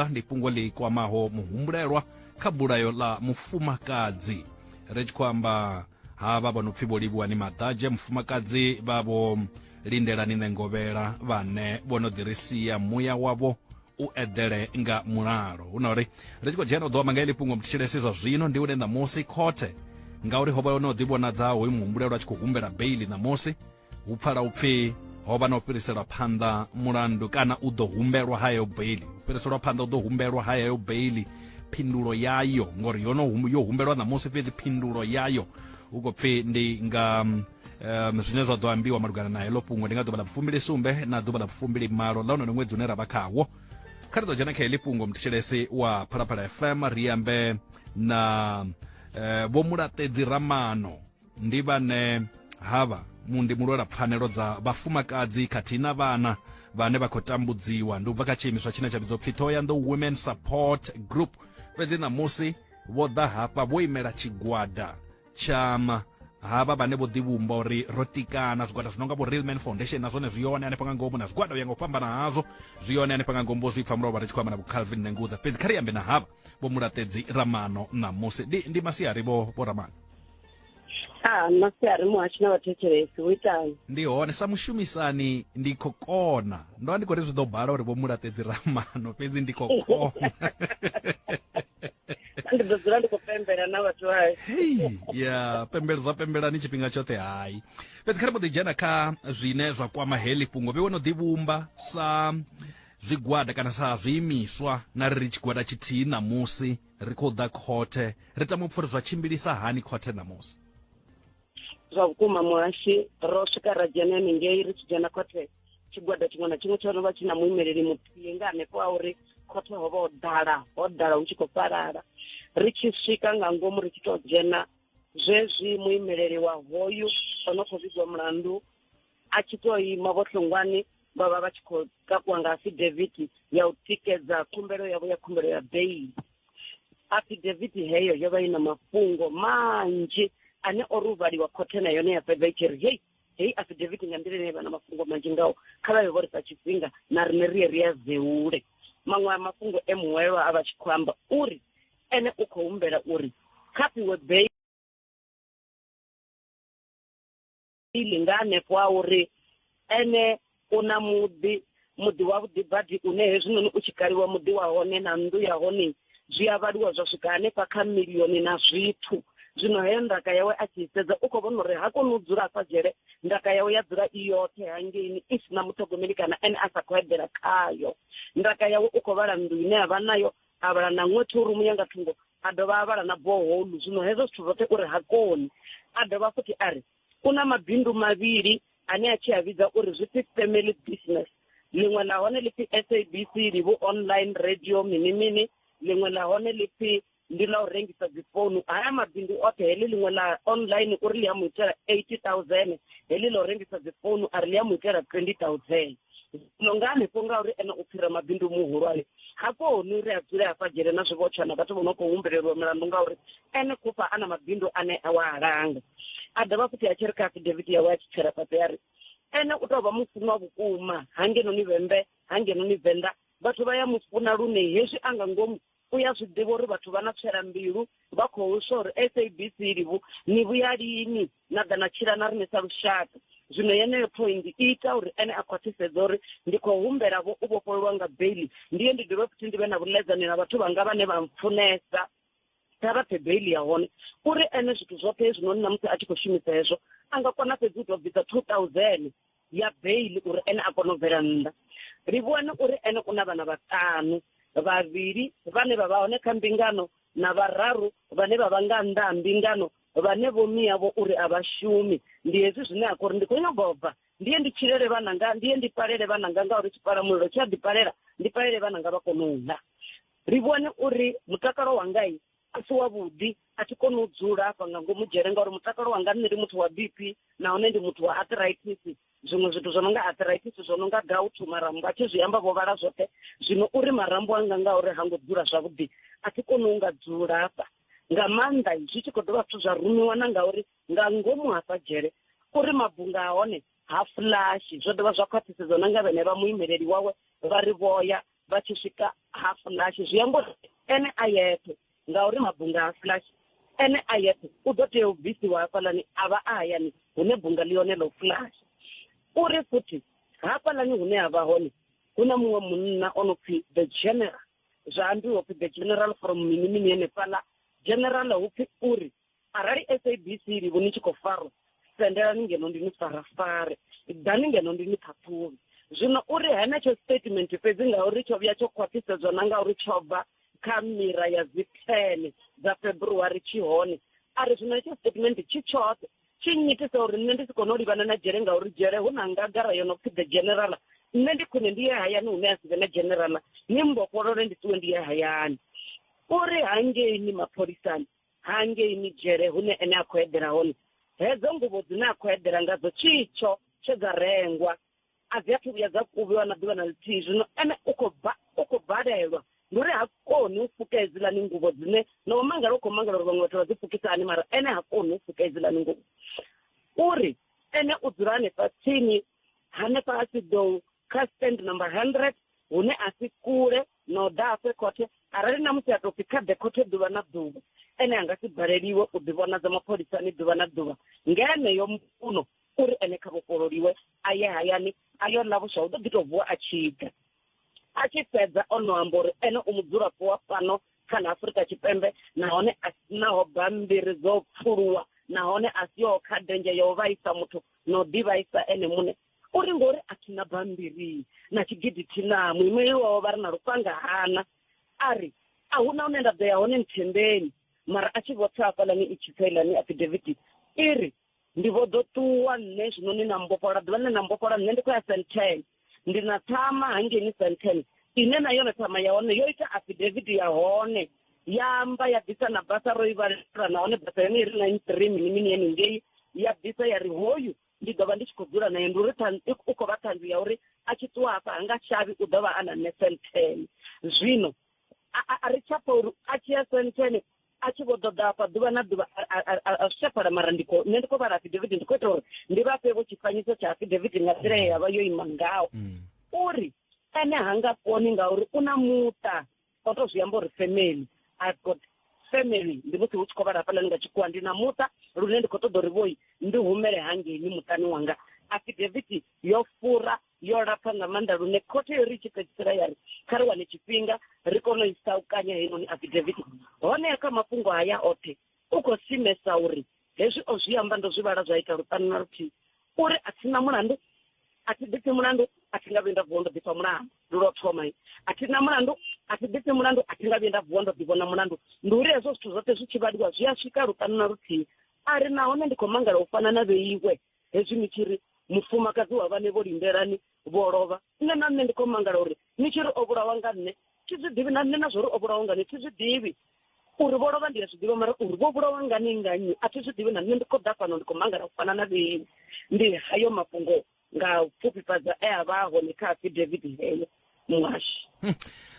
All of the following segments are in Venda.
Ndi fhungo ḽi kwamaho muhumbulelwa kha bulayo ḽa mufumakadzi. Ri tshi khou amba havha vho no pfi Vho Livhuwani Maḓadzhe, mufumakadzi vha Vho Lindelani Ṋengovhela, vhane vho no ḓi ri sia, muya wavho u eḓele nga mulalo. Hu na uri ri tshi khou dzhena u ḓo amba nga heḽi fhungo muthetshelesi zwa zwino ndi hune ṋamusi khothe, ngauri ho vha no ḓi vhonadza hoyu muhumbulelwa a tshi khou humbela beili ṋamusi, Hu pfala u pfi ho vha na u fhiriselwa phanḓa mulandu kana u ḓo humbelwa hayo beili. U fhiriselwa phanḓa u ḓo humbelwa hayo beili, phindulo yayo ngori yo no yo humbelwa ṋamusi, fhedzi phindulo yayo hu khou pfi ndi nga zwine zwa ḓo ambiwa malugana na heḽo fhungo ndi nga ḓuvha ḽa vhufumbili-sumbe na ḓuvha ḽa vhufumbili-malo ḽa honoyo ṅwedzi une ra vha khawo. Kha ri ḓo dzhena kha heḽi fhungo muthetshelesi wa Phalaphala FM ri ambe na Vho Mulaṱedzi Ramano. Ndi vhane havha ndi mulwela pfanelo dza vhafumakadzi khathihi na vhana vhane vha khou tambudziwa. Ndi u bva kha tshiimiswa tshine tsha vhidzwa pfi Thohoyandou Women Support Group. Fhedzi ṋamusi vho ḓa hafha vho imela tshigwada tsha havha vhane vho ḓivhumba uri ro tikana, zwigwada zwi no nga vho Real Men Foundation na zwone zwi hone hanefha nga ngomu, na zwigwada u ya nga u fhambana hazwo zwi hone hanefha nga ngomu. Vho zwi pfa mulovha ri tshi khou amba na vho Calvin Nengudza. Fhedzi kha ri ambe na havha Vho Mulaṱedzi Ramano ṋamusi. Ndi masiari vho Ramano. Ah, masiari muhashi na vhathetshelesi, hu itani? Ndi hone sa mushumisani ndi khou kona. Ndo vha ndi khou ri zwi ḓo bala uri Vho Mulaṱedzi Ramano, fhedzi ndi khou kona. Ndi ḓo dzula ndi khou pembela na vhathu vha. Hei, ya pembela zwa pembelani tshifhinga tshoṱhe hai. Fhedzi kha ri mbo ḓi dzhena kha zwine zwa kwama heḽi fhungo. Vhe wo no ḓivhumba sa zwigwada kana sa zwiimiswa na ri ri tshigwada tshithihi ṋamusi ri khou ḓa khothe, ri tama u pfa uri zwa tshimbilisa hani khothe ṋamusi. Zwa vhukuma muhashi, ro swika ra dzhena haningei, ri tshi dzhena khothe tshigwada tshiṅwe na tshiṅwe tsho no vha tshi na muimeleli muthihi nga hanefho a uri khothe ho vha ho ḓala, ho ḓala hu tshi khou fhalala. Ri tshi swika nga ngomu ri tshi tou dzhena zwezwi muimeleli wa hoyu o no khou vhigwa mulandu a tshi tou ima, Vho Hlongwane vha vha vha tshi khou takuwa nga affidavit ya u tikedza khumbelo yavho ya khumbelo ya beili. Affidavit heyo yo vha i na mafhungo manzhi ane o ri u vhaliwa khothe na yone ya fhedza i tshi ri hei heyi affidavit nga nḓila ine ya vha na mafhungo manzhi ngao kha vha vhe vho ri fha tshifhinga na riṋe ri ye ri a zeule. Maṅwe a mafhungo e muhwelelwa a vha tshi khou amba uri ene u khou humbela uri kha fhiwe beili nga hanefho a uri ene u na muḓi, muḓi wavhuḓi badi une hezwinoni u tshi kaliwa muḓi wa hone na nnḓu ya hone zwi a vhaliwa zwa swika hanefha kha milioni na zwithu. Zwino heyo ndaka yawe a tshi i sedza u khou vhona uri ha koni u dzula afha dzhele, ndaka yawe ya dzula i yoṱhe hangeini i si na muṱhogomeli kana ene a sa khou eḓela khayo. Ndaka yawe u khou vhala nnḓu ine a vha nayo, a vhala na ṅwe thurumu ya nga thungo, a dovha a vhala na boholu. Zwino hezwo zwithu zwoṱhe uri ha koni. A dovha futhi a ri u na mabindu mavhili ane a tshi a vhidza uri zwi pfi family business. Ḽiṅwe ḽa hone ḽi pfi SABC Livhu Online Radio mini mini, ḽiṅwe ḽa hone ḽi pfi ndi ḽa u rengisa dzi founu. Haya mabindu oṱhe, heḽi ḽiṅwe ḽa online uri ḽi a mu itela 80,000, heḽi ḽa u rengisa dzi founu a ri ḽi a mu itela 20,000. Zwino nga hanefho ngauri ene u pfi ramabindu muhulwane, ha koni uri a dzule hafha dzhele na zwivhotshwa na vhathu vho no khou humbelelwa milandu ngauri ene khufha a na mabindu ane a wa alanga. A dovha futhi a tshi ri kha affidavit yawe a tshi tsela fhasi a ri ene u tou vha mufunwa vhukuma hangenoni Vhembe, hangenoni Venḓa, vhathu vha ya mufuna lune hezwi a nga ngomu u ya zwi ḓivha uri vhathu vha na tswela mbilu, vha khou swa uri SABC Livhu ni vhuya lini na ḓa na tshila na riṋe sa lushaka. Zwino yeneyo point i ita uri ene a khwaṱhisedze uri ndi khou humbela vho u vhofhololwa nga beili, ndi ye ndi dovhe futhi ndi vhe na vhuḽedzani na vhathu vhanga vhane vha mpfunesa, kha vha pfe beili ya hone. Uri ene zwithu zwoṱhe hezwinoni na musi a tshi khou shumisa hezwo a nga kona fhedzi u tou bvisa 2000 ya beili uri ene a kone u bvela nnḓa. Livhuwani uri ene u na vhana vhaṱanu, vhavhili vhane vha vha hone kha mbingano na vhararu vhane vha vha nga nnḓa ha mbingano vhane vho miyavho uri a vha shumi. Ndi hezwi zwine a khou ri ndi khou nyaga u bva ndi ye ndi tshilele vhananga, ndi ye ndi palele vhananga ngauri tshipalamulilo tshi a ḓi palela, ndi palele vhananga vha kone u ḽa. Livhuwani uri mutakalo wangai a si wavhuḓi, a thi koni u dzula hafha nga ngomu dzhele ngauri mutakalo wanga nṋe ndi muthu wa BP nahone ndi muthu wa arthritis, zwiṅwe zwithu zwo no nga arthritis zwo no nga gout, marambo a tshi zwi amba vho vhala zwoṱhe. Zwino uri marambo anga ngauri ha ngo dzula zwavhuḓi a thi koni u nga dzula hafha nga maanḓa, zwi tshi khou dovha futhi zwa rumiwa na ngauri nga ngomu hafha dzhele uri mabunga a hone ha fulashi, zwo dovha zwa khwaṱhisedzwa na nga vhene vha muimeleli wawe vha ri vhoya. Vha tshi swika ha flash zwi amba uri ene a yeṱhe, ngauri mabunga ha flash ene a yeṱhe u ḓo tea u bvisiwa hafhaḽani a vha a hayani hune bunga ḽi hone ḽo flash. Uri futhi hafhaḽani hune ha vha hone hu na muṅwe munna o no pfi the general, zwa ambiwa pfi the general from mini mini henefhaḽa. General hu pfi uri arali SABC livho ni tshi khou farwa, sendelani ngeno ndi ni farafare, ḓani ngeno ndi ni ṱhaṱhuvhe. Zwino uri henetsho statement fhedzi, ngauri tsho vhuya tsho khwaṱhisedzwa na ngauri tsho bva kha mira ya dzi 10 dza February tshi hone, a ri zwino hetsho statement tshi tshoṱhe tshi nnyitisa uri nṋe ndi si kone u livhana na dzhele, ngauri dzhele hu na ngagara yo no pfi the general. Nṋe ndi khwine ndi ye hayani hune a si vhe na general, ni mbofholole ndi ṱuwe ndi ye hayani. Uri hangeini mapholisani, hangeini dzhele hune ene a khou eḓela hone, hedzo nguvho dzine a khou eḓela ngadzo tshitsho tshe dza rengwa a dzi athu vhuya dza kuvhiwa na ḓuvha na ḽithihi. Zwino ene u khou balelwa, ndi uri ha koni u fuka hedziḽani nguvho dzine na u mangala, u khou mangala uri vhaṅwe vhathu vha dzi fukisa hani, mara ene ha koni u fuka hedziḽani nguvho. Uri ene u dzula hanefha tsini hanefha ha Siḓou kha stand number 100, hune a si kule na u ḓa hafhe khothe. Arali na musi a tou pfi kha ḓe khothe ḓuvha na ḓuvha, ene a nga si baleliwe u ḓivhonadza mapholisani ḓuvha na ḓuvha. Nga eneyo mbuno uri ene kha vhofhololiwe a ye hayani a yo ḽa vhuswa, u ḓo ḓi tou vuwa a tshi ḓa. A tshi fhedza o no amba uri ene u mudzulapo wa fhano kha ḽa Afrika Tshipembe, nahone a sinaho bammbiri dzo pfuluwa, nahone a siho kha denzhe ya u vhaisa muthu na u ḓivhaisa ene muṋe. Uri ngori a thina bammbiri na tshigidi thina, muimeleli wawe vha ri na lufhanga hana. A ri a huna hune nda ḓo ya hone, nthembeni. Mara a tshi vho tsa hafhaḽani i tshi pfa iḽani affidavit i ri ndi vho ḓo ṱuwa nṋe zwino ni na mbofholola, ḓuvha ḽine na mbofholola nṋe ndi khou ya Sandton, ndi na ṱhama hangeini Sandton ine na yone ṱhama ya hone yo ita affidavit ya hone, ya amba ya bvisa na basa ro i vhalela, nahone basa yone i ri 93 mini mini henengei, ya bvisa ya ri hoyu ndi ḓo vha ndi tshi khou dzula naye, ndi uri u khou vha ṱhanzi ya uri a tshi ṱuwa hafha ha nga shavhi, u ḓo vha a na nṋe Sandton. Zwino a ri tsha pfa uri a tshi ya Sandton a tshi vho ḓoḓa afha ḓuvha na ḓuvha a zwi tsha pfala. Mara ndi khou nṋe ndi khou vhala affidavit, ndi khou ita uri ndi vha fhe vho tshifanyiso tsha affidavit nga nḓila ye ya vha yo ima ngaho. Uri ene ha nga koni ngauri u na muṱa, o to zwi amba uri family, I've got family, ndi musi hu tshi khou vhala hafhaḽani nga tshikhuwa, ndi na muṱa lune ndi khou ṱoḓa uri vhoi ndi humele hangeini muṱani wanga. Affidavit yo fura yo lapfa nga maanḓa lune khothe yo ri tshi fhedzisela ya ri kha ri wane tshifhinga ri kone u i saukanya heinoni affidavit. Honeha kha mafhungo haya oṱhe u khou simesa uri hezwi o zwi amba ndo zwi vhala zwa ita luṱanu na luthihi, uri a thina mulandu, a thi ḓipfi mulandu, a thi nga vhuyi nda vuwa ndo ḓipfa mulandu. Ndi lwo thoma, a thi na mulandu, a thi ḓipfi mulandu, a thi nga vhuyi nda vuwa ndo ḓivhona mulandu. Ndi uri hezwo zwithu zwoṱhe zwi tshi vhaliwa zwi a swika luṱanu na luthihi. A ri nahone ndi khou mangala u fana na vheiwe hezwi ni tshi ri mufumakadzi wa vhane vho lindelani vho lovha, nṋe na nṋe ndi khou mangala uri ni tshi ri o vhulawa nga nṋe thi zwi ḓivhi, na nṋe na zwo uri o vhulawa nga nṋe thi zwi ḓivhi. Uri vho lovha ndi a zwi ḓivha, mara uri vho vhulawa ngani nga nnyi a thi zwi ḓivhi, na nṋe ndi khou ḓa fhano ndi khou mangala u fana na vheiwe. Ndi hayo mafhungo nga u pfufhifhadza e a vha a hone kha affidavit heyo, muhashi.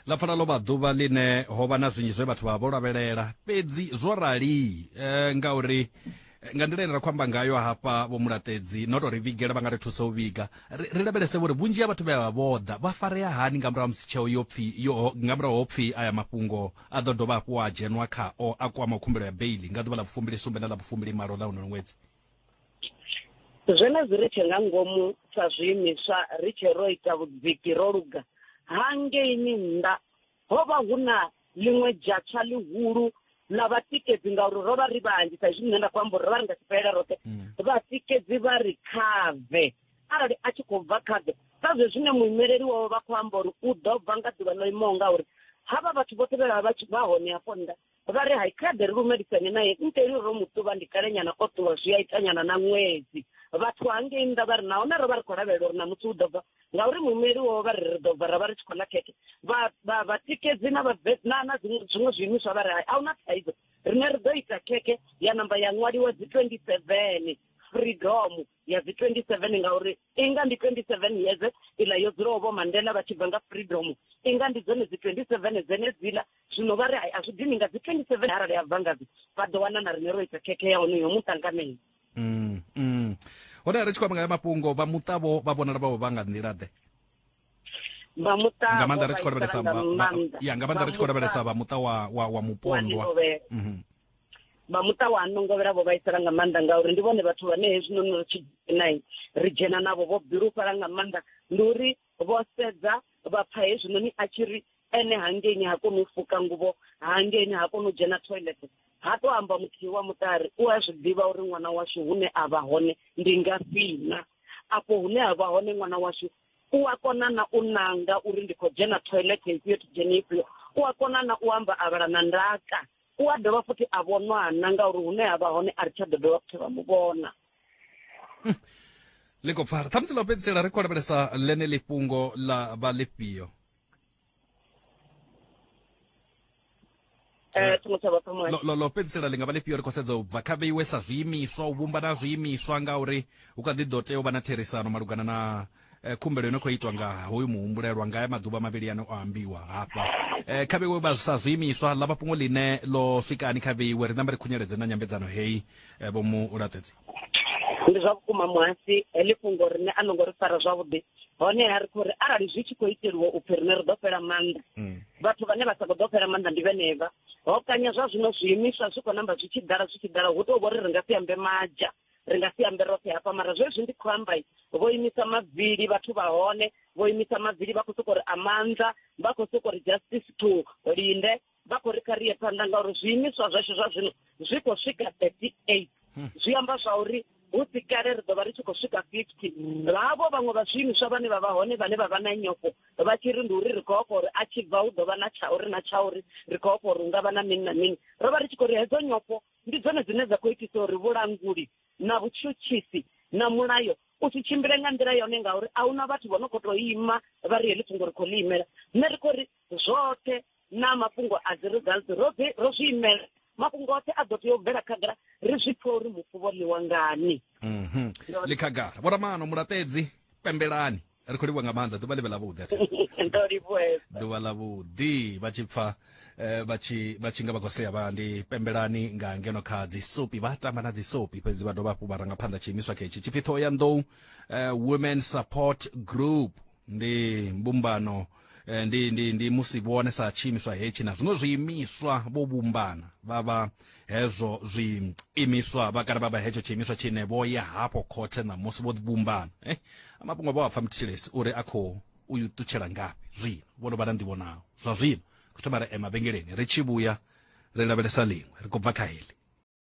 Ḽa pfala ḽo vha ḓuvha ḽine ho vha na zwinzhi zwe vhathu vha vho lavhelela, fhedzi zwo rali ngauri nga nḓila ine ra khou amba ngayo hafha vho Mulaṱedzi no to ri vhigela, vha nga ri thusa u vhiga. Ri lavhelese uri vhunzhi ha vhathu vhe vha vho ḓa vha farea hani nga murahu ha musi tsheo yo pfi yo nga murahu ho pfi aya mafhungo a ḓo dovha hafhu a dzhenwa khao a kwama khumbelo ya beiḽi nga ḓuvha ḽa vhufumbili sumbe na ḽa vhufumbili malo ḽa uno ṅwedzi. Zwenezwi ri tshe nga ngomu sa zwiimiswa ri tshe ro ita vhudziki ro luga, hangeini nnḓa ho vha hu na ḽiṅwe dzhatsha ḽihulu ḽa vhatikedzi, ngauri ro vha ri vhanzhi sa izwi nṋe nda khou amba uri ro vha ri nga si fhelela roṱhe. Vhatikedzi vha ri kha bve, arali a tshi khou bva kha bve, sa zwe zwine muimeleli wawe vha khou amba uri u ḓo bva nga ḓuvha ḽo imaho, ngauri havha vhathu vhoṱhe vhe vha vha hone hafho nnḓa vha ri hai kha ḓe ri lumelisane naye, nteli ro mu ṱuvha ndi kalenyana o ṱuwa zwi a itanyana na ṅwedzi. Vhathu hangei nnḓa vha ri nahone ro vha ri khou lavhelela uri ṋamusi u ḓo bva, ngauri muimeli wawe vha ri ri ḓo bva ra vha ri tshi khou ḽa khekhe. Vhatikedzi na na na zwiṅwe zwiimiswa vha ri hai a huna thaidzo, riṋe ri ḓo ita khekhe ya namba ya ṅwaliwa dzi 27 freedom ya dzi 27, ngauri inga ndi 27 years iḽa yo dzulaho vho Mandela vha tshi bva nga freedom, inga ndi dzone dzi 27 dzenedziḽa. Zwino vha ri hai a zwi dini nga dzi 27 arali a bva ngadzo vha ḓo wana na riṋe ro ita khekhe ya honoyo muṱanganeni. Hone ri tshi khou amba nga mafhungo vha muṱa vho vha vhonala vha vho vha nga nḓila ḓe? Vha muṱa Nga vho maanḓa ri tshi khou vhaisala lavhelesa nga vha, vha, maanḓa. ya nga maanḓa Vha ri tshi khou muṱa lavhelesa vha muṱa wa wa, wa wa mupondwa. Ṋengovhela. Vha muṱa wa Ṋengovhela vho vhaisala nga maanḓa ngauri ndi vhone vhathu vhane hezwinoni ri tshi dzhena ri dzhena navho vho bilufhala nga maanḓa. Ndi uri vho sedza vha pfa hezwinoni a tshi ri ene hangeini ha koni u fuka nguvho, hangeini ha koni u dzhena toilet. Ha to amba muthihi wa muṱa a ri u a zwi ḓivha uri ṅwana washu hune a vha hone ndi ngafhina. Afho hune a vha hone ṅwana washu u a kona na u nanga uri ndi khou dzhena toilet ifhio, thi dzheni ifhio. U a kona na u amba a vhala na ndaka. U a dovha futhi a vhonwana ngauri hune a vha hone a ri tsha ḓo dovha futhi ra mu vhona. Ḽi khou pfala. Ṱhamusi ḽa u fhedzisela ri khou lavhelesa ḽeneḽi fhungo ḽa vha ḽifhio. Tshiṅwe tsha vhapfa muhasho. Lo, lo fhedzisela ḽi nga vha ḽifhio ri khou sedza u bva kha vheiwe sa zwiimiswa, u vhumba na zwiimiswa ngauri hu kha ḓi ḓo tea u vha na therisano malugana na eh, khumbelo ino khou itwa nga hoyu muhumbulelwa nga ya maḓuvha mavhili ane o ambiwa hafha. Eh, kha vheiwe vha sa zwiimiswa ḽa vha fhungo ḽine ḽo swikani kha vheiwe ri nambe ri khunyeledze na nyambedzano heyi eh, vho Mulaṱedzi. Ndi zwa vhukuma muhasi, heḽi fhungo riṋe a ḽo ngo ri fara zwavhuḓi. Honeha ri khou ri arali zwi tshi khou iteliwa u pfhi riṋe ri ḓo fhela maanḓa, vhathu vhane vha sa khou ḓo fhela maanḓa ndi vhenevha. Ho kanya zwa zwino zwiimiswa zwi khou namba zwi tshi ḓala zwi tshi ḓala, hu tou vho ri ri nga si ambe madzha, ri nga si ambe roṱhe hafha, mara zwezwi ndi khou amba vho imisa mavili vhathu vha hone, vho imisa mavili vha khou sokou ri amandla, vha khou sokou ri justice to linde, vha khou ri kha ri ye phanḓa ngauri zwiimiswa zwashu zwa zwino zwi khou swika 38. Zwi amba zwa uri hu si kale ri ḓo vha ri tshi khou swika 50. Havho vhaṅwe vha zwiimiswa vhane vha vha hone vhane vha vha na nyofho vha tshi ri ndi uri ri khou ofha uri a tshi bva hu ḓo vha na tsha uri na tsha uri, ri khou ofha uri hu nga vha na mini na mini. Ro vha ri tshi khou ri hedzo nyofho ndi dzone dzine dza khou itisa uri vhulanguli na vhutshutshisi na mulayo u si tshimbile nga nḓila yone ngauri a huna vhathu vho no khou tou ima vha ri heḽi fhungo ri khou ḽi imela. Nṋe ri khou ri zwoṱhe na mafhungo a dzi results ro ḓi ro zwi imela mafhungo oṱhe a ḓo tea u bvela khagala ri zwi pfhe uri mufu vho ḽiwa ngani. Ḽi khagala. Vhoramano Mulaṱedzi pembelani ri khou livhuwa nga maanḓa ḓuvha ḽi vhe ḽavhuḓi athi. Ndo livhuwesa. Ḓuvha ḽavhuḓi vha tshi pfa vha tshi vha tshi nga vha khou sea vha ndi pembelani nga ngeno kha dzi sopi vha tamba na dzi sopi fhedzi vha dovha hafhu vha ranga phanḓa tshiimiswa khetshi tshi pfi Ṱhohoyanḓou Women Support Group. Ndi mbumbano ndi ndi ndi musi vhone sa tshiimiswa hetshi na zwiṅwe zwiimiswa vho vhumbana vha vha hezwo zwiimiswa vha kana vha vha hetsho tshiimiswa tshine vho ya hafho khothe ṋamusi vho vhumbana. Eh, mafhungo vho a pfa muthetshelesi uri a khou u ṱutshela ngafhi zwino vho no vha na nḓivho nao zwa zwino. Khou thoma ri ema vhengeleni ri tshi vhuya ri lavhelesa ḽiṅwe ri khou bva kha heḽi.